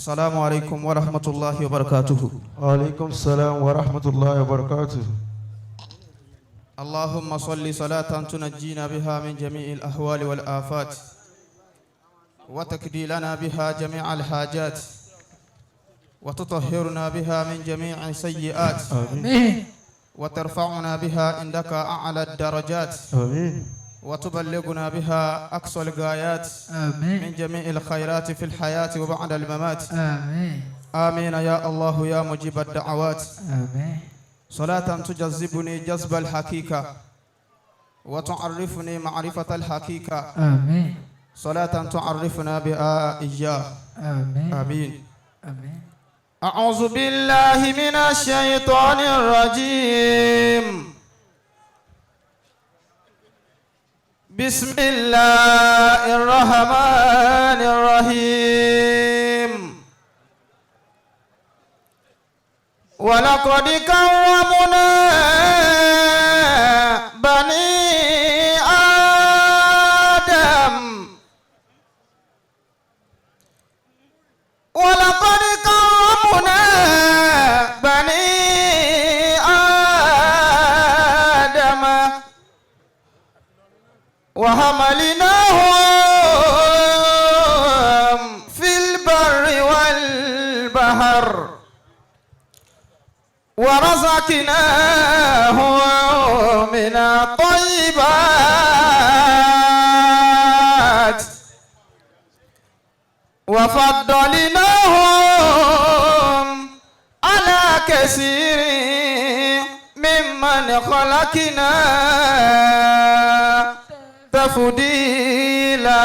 السلام عليكم ورحمة الله وبركاته. وعليكم السلام ورحمة الله وبركاته. اللهم صل صلاة تنجينا بها من جميع الأهوال والآفات، وتكدي لنا بها جميع الحاجات، وتطهرنا بها من جميع السيئات، آمين. وترفعنا بها عندك أعلى الدرجات، آمين. وتبلغنا بها أقصى الغايات آمين. من جميع الخيرات في الحياة وبعد الممات. آمين. آمين يا الله يا مجيب الدعوات. آمين. صلاة تجذبني جذب الحقيقة، وتعرفني معرفة الحقيقة. آمين. صلاة تعرفنا بها إياه. آمين. آمين. آمين. أعوذ بالله من الشيطان الرجيم. بسم الله الرحمن الرحيم. ولقد كرمنا بني آدم، ولقد كرمنا بني آدم وحملناهم في البر والبحر ورزقناهم من الطيبات وفضلناهم على كثير ممن خلقنا تفضيلا.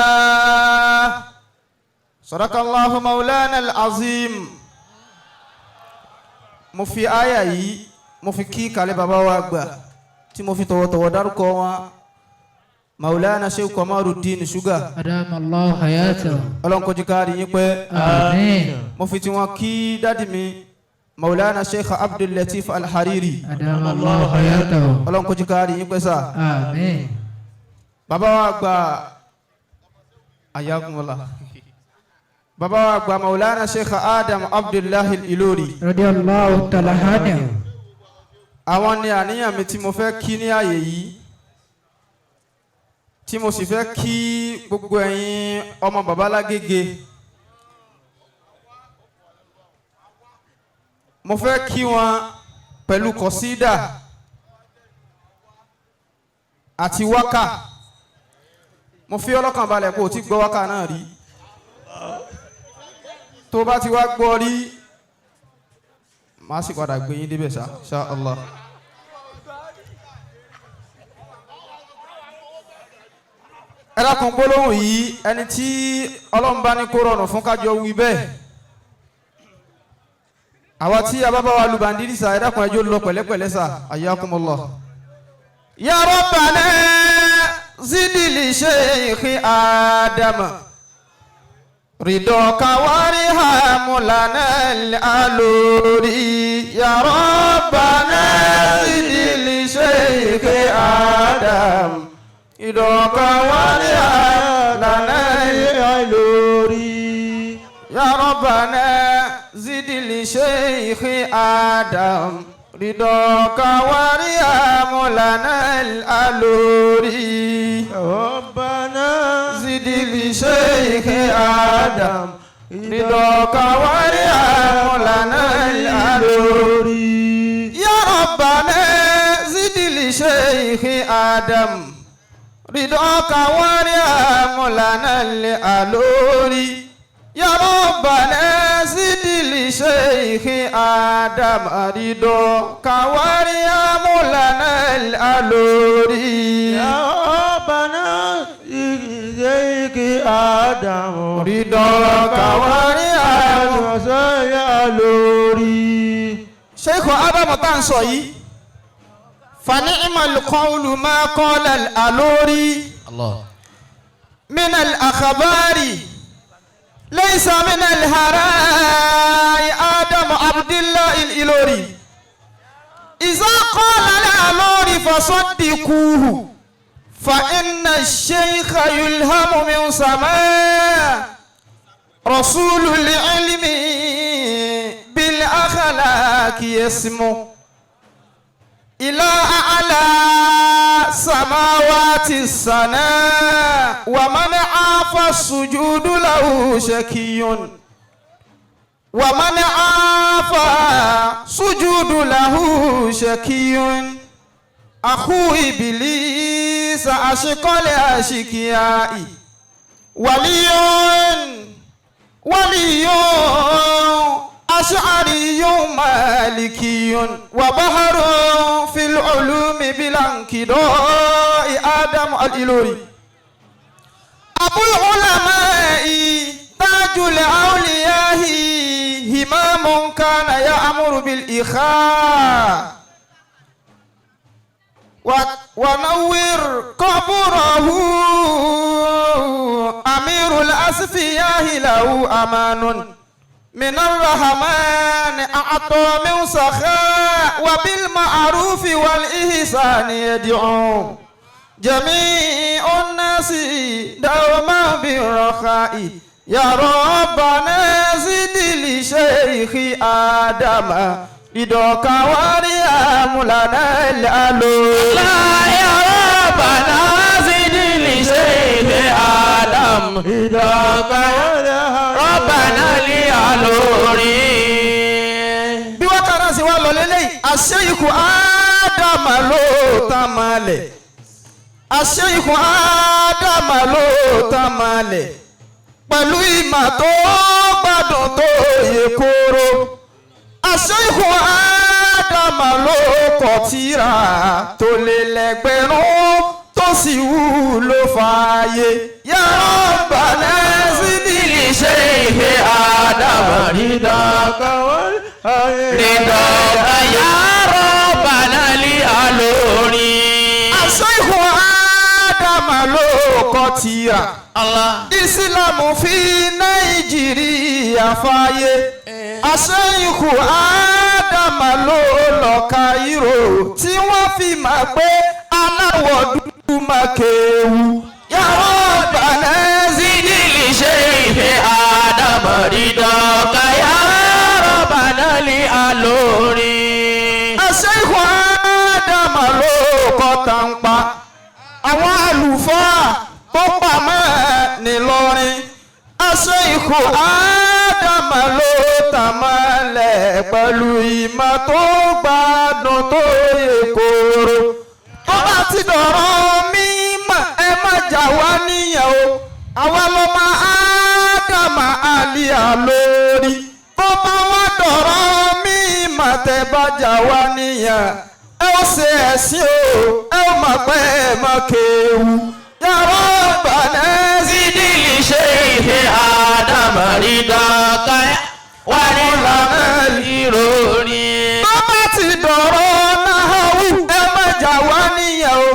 صدق الله مولانا العظيم. Mo fi àyà yìí, mo fi kí kalẹ̀ bàbá wa àgbà tí mo fi tọ̀wọ̀tọ̀wọ̀ dárúkọ wọn, Maulana Sheikh Kamaruddin Sugar. أدام الله حياته. Ọlọ́run kó jẹ́ ká rí yín pẹ́. آمين. Mo fi tiwọn kí daddy mi, Maulana Sheikh Abdul Latif Al-Hariri. أدام الله حياته. Ọlọ́run kó jẹ́ ká rí yín pẹ́ sà. آمين. Bàbá wa àgbà, ayagunmọ́lá, bàbá wa àgbà Maulana Sheikh Adam Abdullahi Ilori. رضي الله تعالى عنه. Àwọn ni àníyàn mi tí mo fẹ́ kí ní àyè yìí, tí mo sì fẹ́ kí gbogbo ẹ̀yin ọmọ bàbá Lágége. Mo fẹ́ kí wọn pẹ̀lú kọ̀sídà àti wákà. Mo fi ọlọ́kàn balẹ̀ kó o ti gbọ́ wákà náà rí. Tó bá ti wá gbọ́ rí, màá sì padà gbé yín débẹ̀ ṣá, ṣá Allah. Ẹ dákun, gbólóhùn yìí, ẹni tí Ọlọ́run bá ní kó rọrùn fún, kájọ wí bẹ́ẹ̀. Àwa tí a bá bá wa lu bàndírì sà, ẹ dákun, ẹjọ́ lọ pẹ̀lẹ́pẹ̀lẹ́ sà. Ayyakumullah. Ya Rabbana zidili sheikhi Adama ridọka warihamu lana alori. Ya Rabbana zidili sheikhi Adam ridọka warihamu lana Lórí. Ya Rabbana zidili sheikhi Adam ridọka warihamu lana alori. ربنا زد لشيخ آدم رضاك وارحم لنا الألوري. يا ربنا زد لشيخ آدم رضاك وارحم لنا الألوري. يا ربنا زد لشيخ آدم رضاك وارحم لنا الألوري. يا ربنا إليك آدم رضاك وارحم lórí. Sheikh Adam tá à ń sọ yìí, فنعم القول ما قال الألوري. الله. من الأخبار ليس من الهراء. آدم عبد الله الإلوري، إذا قال الألوري فصدقوه، فإن الشيخ يلهم من سماء رسول العلم. الأفلاك يسمو إلى أعلى سماوات السناء ومن عاف السجود له شكي ومن عاف سجود له شكي أخو إبليس أشقى الأشقياء ولي ولي أشعري مالكي وبحر في العلوم بلا انقضاء آدم الإلوري أبو العلماء تاج الأولياء همام كان يأمر بالإخاء ونور قبره أمير الأصفياء له أمان من الرحمن أعطى من سخاء وبالمعروف والإحسان يدعو جميع الناس دوما بالرخاء يا ربنا زد لشيخ آدم رضاك واريام لنا الألو لا يا ربنا زد لشيخ آدم رضاك ربنا لألوري bí wákà náà sì wá lọ lélẹ́yìí àṣeyìkù ádámà ló tán máa lẹ̀ àṣeyìkù ádámà ló tán máa lẹ̀ pẹ̀lú ìmọ̀ tó gbádùn tó yẹ kóró àṣeyìkù ádámà ló kọ tírà tó lé lẹ́gbẹ̀rún tó sì wúlò fààyè yàrá balẹ̀ sí nílì لشيخ آدم رضاك رضاك يا ربنا لألوري àṣeyìkù ádámà ló kọ tírà. Allah ìsìlámù fi nàìjíríà fàyè àṣeyìnkù ádámà ló lọ Káírò tí wọ́n fi máa pé aláwọ̀ dúdú máa kéwu yàrá balẹ̀ sí زد لشيخ آدم رضاك يا ربنا لألوري àṣeyìnkù ádámà ló kọ́ tàǹpa àwọn àlùfáà tó pamọ́ nílọrin àṣeyìnkù ádámà ló tàmálẹ̀ pẹ̀lú ìmọ̀ tó gbádùn tó yẹ kóró tó bá ti dọ̀rọ̀ mímọ̀ ẹ má jà wá níyàn o àwa ló máa ádámà àlìyà lórí tó bá wá dọ̀rọ̀ mímọ̀ tẹ́ bá jà wá níyàn ẹ ó ṣe ẹ̀sìn o ẹ ó mọ̀ pé ẹ mọ̀ kéwu yàrá balẹ̀ sí. زد لشيخ آدم رضاك ولله الإيروني tó bá ti dọ̀rọ̀ náhàwù ẹ má jà wá níyàn o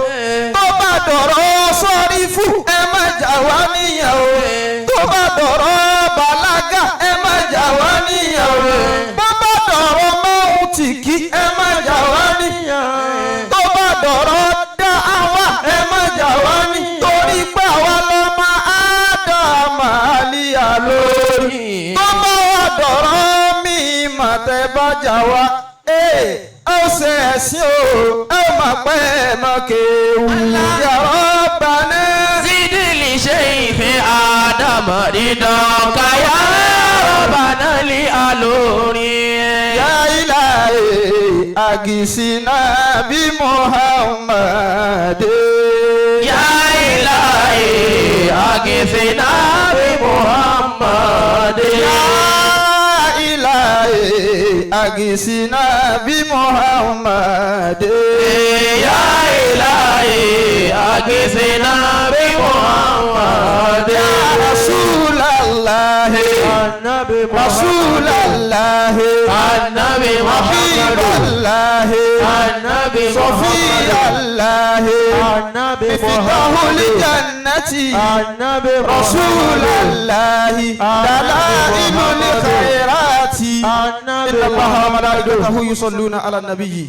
tó bá dọ̀rọ̀ sọ́rífù ẹ má jà wá níyàn o tó bá dọ̀rọ̀ bàlágà ẹ má jà wá níyàn o tó bá dọ̀rọ̀ mọ́hùntìkì ẹ má jà wá níyàn tó bá dọ̀rọ̀ dáhàwá ẹ má jà wá ní torí pé àwa lọ́mọ ádámà àlìyá lórí tó bá wà dọ̀rọ̀ mi mà tẹ́ bá jà wá ẹ ó ṣe ẹ̀sìn o ẹ ó mà pẹ́ ẹ mọ̀ kéwù yàrá bàánẹ́. زد لشيخ آدم رضاك يا ربنا لألوري يا إلهي أغثنا بمحمد يا إلهي أغثنا بمحمد يا إلهي أغثنا بمحمد يا إلهي أغثنا بمحمد يا رسول الله النبي رسول الله النبي حبيب محمد الله النبي صفي محمد الله النبي مفتاح محمد الجنة النبي رسول الله دلائل الخيرات النبي إن الله وملائكته يصلون على النبي.